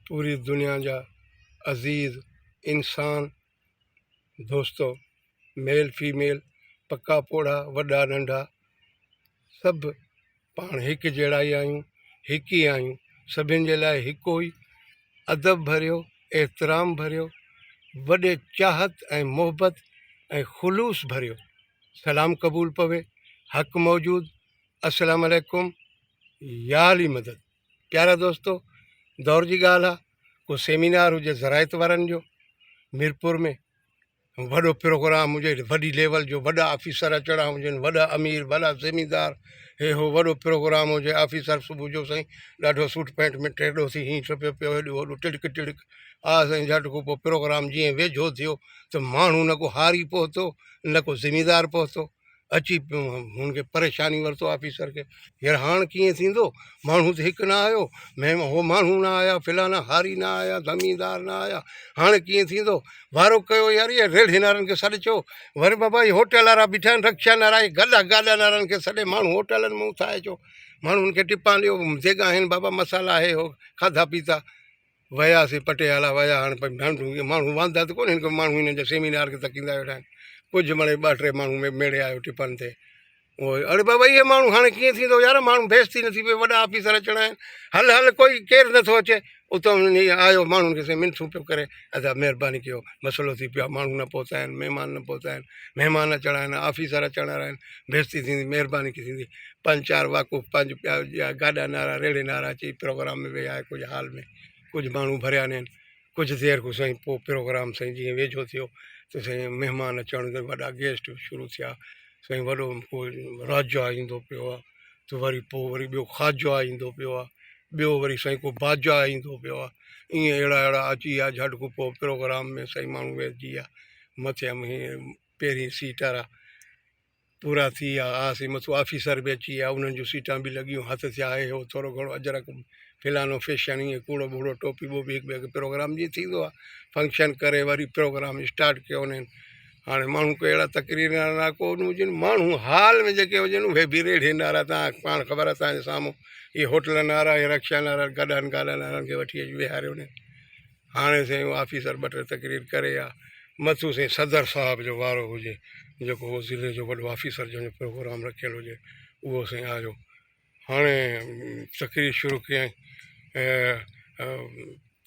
پوري دنيا جا عزيز انسان دوستو ميل فيميل پڪا پوڙها وڏا ننڍا سڀ پاڻ هڪ جهڙا ئي آهيون هڪ ئي آهيون سڀني جي لاء هڪ ئي ادب ڀريو احترام ڀريو وڏي چاهت ۽ محبت ۽ خلوص ڀريو سلام قبول پوي حق موجود السلام عليڪم يا علي مدد پيارا دوستو دور جي ڳالهه آ ڪو سيمينار هجي زراعت وارن جو ميرپور ۾ وڏو پروگرام هجي وڏي ليول جو وڏا آفيسر اچڻا هجن وڏا امير وڏا زميندار هي هو وڏو پروگرام هجي آفيسر صبح جو سائين ڏاڍو سوٽ پينٽ ۾ ٽيڏو ٿي هين ٽپيو پيو هيڏو هوڏو ٽڙڪ ٽڙڪ آ سائين جهٽ کان پوء پروگرام جيئن ويجهو ٿيو ته ماڻهو نه ڪو هاري پهتو نه ڪو زميندار پهتو اچي هن کي پريشاني ورتو آفيسر کي يار هاڻ ڪيئن ٿيندو ماڻهو ته هڪ نه آيو مهم هو ماڻهو نه آيا فلانا هاري نه آيا زميندار نه آيا هاڻ ڪيئن ٿيندو وارو ڪيو يار اهي ريڙهين وارن کي سڏ چو وري بابا هي هوٽل وارا بيٺا آهن رڪشا وارا هي گڏا گاڏن وارن کي سڏي ماڻهو هوٽلن ۾ اٿائي اچو ماڻهن کي ٽپان ڏيو جيڪا آهن بابا مسالا هي هو کاڌا پيتا وياسين پٽيالا ويا هاڻ ماڻهو واندا ته ڪونهن ڪو ماڻهو هنن جا سيمينار کي تڪيندا ويٺا آهن ڪجهه مڙئي ٻه ٽي ماڻهو ميڙي آيو ٽپن تي اڙي بابا اهي ماڻهو هاڻي ڪيئن ٿيندو يار ماڻهو بيستي نٿي پئي وڏا آفيسر اچڻا آهن هل هل ڪوئي ڪير نٿو اچي اتان آيو ماڻهن کي سائين منٿون پيو ڪري ادا مهرباني ڪيو مسئلو ٿي پيو آهي ماڻهو نه پهتا آهن مهمان نه پهتا آهن مهمان اچڻا آهن آفيسر اچڻ وارا آهن بيستي ٿيندي مهرباني ڪي ٿيندي پنج چار واقف پنج پيا گاڏا نعرا ريڙهي نعرا اچي پروگرام ۾ ويا ڪجهه هال ۾ ڪجهه ماڻهو ڀريا نين ڪجهه دير کان سائين پوء پروگرام سائين جيئن ويجهو ٿيو ته سائين مهمان اچڻ ته وڏا گيسٽ شروع ٿيا سائين وڏو ڪو راجا ايندو پيو آهي ته وري پوء وري ٻيو خواجا ايندو پيو آهي ٻيو وري سائين ڪو باجا ايندو پيو آهي ائين اهڙا اهڙا اچي ويا جهٽ کان پوء پروگرام ۾ سائين ماڻهو ويهجي ويا مٿي پهرين سيٽ وارا پورا ٿي ويا آسين مٿو آفيسر به اچي ويا انهن جون سيٽان به لڳيون هٿ ٿيا هي هو ٿورو گهڻو اجرڪ فلانو فيشن ائين ڪوڙو ٻوڙو ٽوپي ٻوپي هڪ ٻئي کي پروگرام جيئن ٿيندو آهي فنڪشن ڪري وري پروگرام اسٽارٽ ڪيو انهن هاڻي ماڻهو ڪي اهڙا تقرير وارا ڪو نه هجن ماڻهو هال ۾ جيڪي هجن اهي به ريڙهين وارا تان پاڻ خبر آهي تان جي سامهون اهي هوٽلن وارا اهي رڪشن وارا گڏهن گاڏن وارن کي وٺي اچي ويهاريو انهن هاڻي سائين اهو آفيسر ٻه ٽي تقرير ڪري ها مٿو سائين صدر صاحب جو وارو هجي جيڪو هو ضلعي جو وڏو آفيسر جنهن جو پروگرام رکيل هجي اهو سائين آيو هاڻي تقرير شروع ڪيائين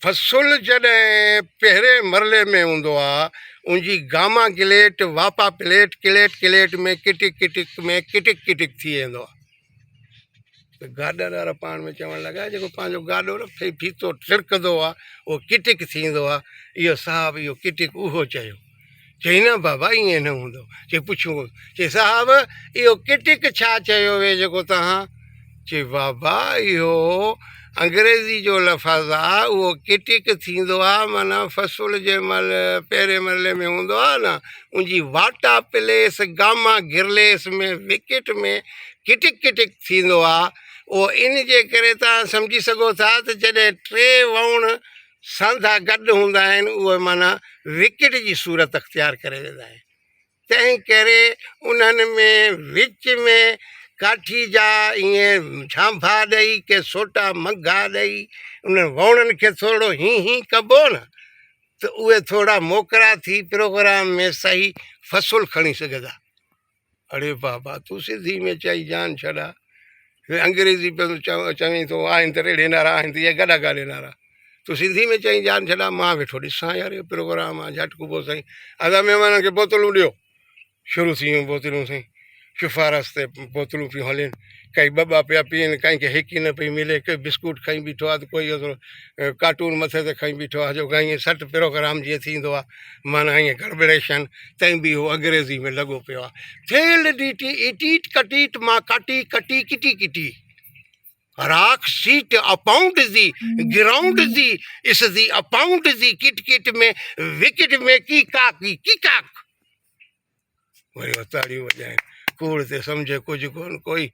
فصل جڏهن پهرين مرحلي ۾ هوندو آ ان جي گاما گليٽ واپا پليٽ ڪليٽ ڪليٽ ۾ ڪٽڪ ڪٽڪ ۾ ڪٽڪ ڪٽڪ ٿي ويندو آ ته گاڏن وارا پاڻ ۾ چوڻ لڳا جيڪو پنهنجو گاڏو نه ڦيٿو ٽڙڪندو آ اهو ڪٽڪ ٿيندو آ اهو صاحب اهو ڪٽڪ اهو چيو چئي نه بابا ائين نه هوندو چئي پڇون چئي صاحب اهو ڪٽڪ ڇا چيو وي جيڪو تهان چئي بابا اهو انگريزي جو لفظ آ اهو ڪٽڪ ٿيندو آ معنيٰ فصل جنهن مهل پهرين مرحلي ۾ هوندو آ نه ان جي واٽا پليس گاما گرليس ۾ وڪيٽ ۾ ڪٽڪ ڪٽڪ ٿيندو آ اهو ان جي ڪري تهان سمجهي سگهو ٿا ته جڏهن ٽي ووڻ سانڌا گڏ هوندا آهن اهي معنيٰ وڪيٽ جي صورت اختيار ڪري ويندا آهن تنهن ڪري انهن ۾ وچ ۾ ڪاٺي جا ائين جهانڀا ڏئي ڪي سوٽا منگها ڏئي انهن ووڻن کي ٿورڙو هين هين ڪبو نه ته اهي ٿورا موڪرا ٿي پروگرام ۾ صحيح فصل کڻي سگهندا. اڙي بابا تون سنڌي ۾ چئي جان ڇڏا انگريزي پيو چوين ٿو آهن ته ريڙهي نارا آهن ته اهي گڏا گاڏي نارا تون سنڌي ۾ چئي جان ڇڏا مان ويٺو ڏسان يار اهو پروگرام آ جهٽ ڪبو سائين ادا مهمانن کي بوتلون ڏيو شروع ٿي ويون بوتلون سائين شفارس تي بوتلون پيون هلين ڪئي ٻه ٻه پيا پيئن ڪنهن کي هڪ ئي نه پئي ملي ڪوئي بسڪوٽ کڻي بيٺو آهي ته ڪوئي ڪارٽون مٿي تي کڻي بيٺو آهي جو ائين سٽ پروگرام جيئن ٿيندو آهي معنيٰ ائين گڙٻڙيشن تنهن به اهو انگريزي ۾ لڳو پيو آهي ٿيل ڊي ٽي ايٽيٽ ڪٽيٽ مان ڪاٽي ڪٽي ڪٽي ڪٽي راڪ سيٽ اپائونڊ the ground the اس the اپائونڊ the ڪٽ ڪٽ ۾ وڪٽ ۾ ڪي ڪاڪ ڪي ڪاڪ وري اهي تاڙيون وڄائين ڪوڙ تي سمجهي ڪجهه ڪونه ڪوئي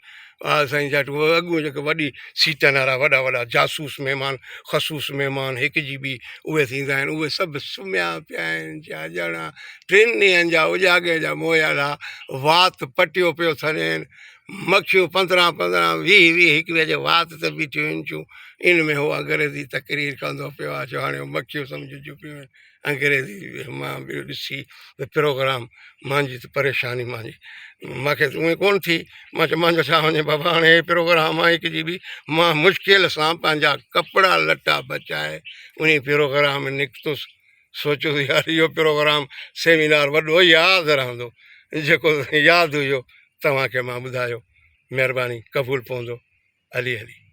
آ سائين جا اڳيون جيڪي وڏي سيٽن وارا وڏا وڏا جاسوس مهمان خصوص مهمان هڪ جي ٻي اهي ٿيندا آهن اهي سڀ سمهيا پيا آهن چا ڄڻا ٽن ڏينهن جا اجاڳي جا مويا وات پٽيو پيو ٿڃين. مکيون پندرهن پندرهن ويهه ويهه هڪ ٻئي جي وات تي بيٺيون هن چون ان ۾ هو انگريزي تقرير ڪندو پيو آ چو هاڻي مکيون سمجهجون پيون آهن انگريزي مان به ڏسي ته پروگرام مانجي ته پريشاني مانجي مانکي ته اونئي ڪون ٿي مان چيو مانجو ڇا وڃي بابا هاڻي هي پروگرام آ هڪ جي ٻي مان مشڪل سان پنهنجا ڪپڙا لٽا بچائي انهي پروگرام ۾ نڪتس سوچيو ته يار اهو پروگرام سيمينار وڏو ياد رهندو جيڪو ياد هيو توهان کي مان ٻڌايو مهرباني قبول پوندو علي علي.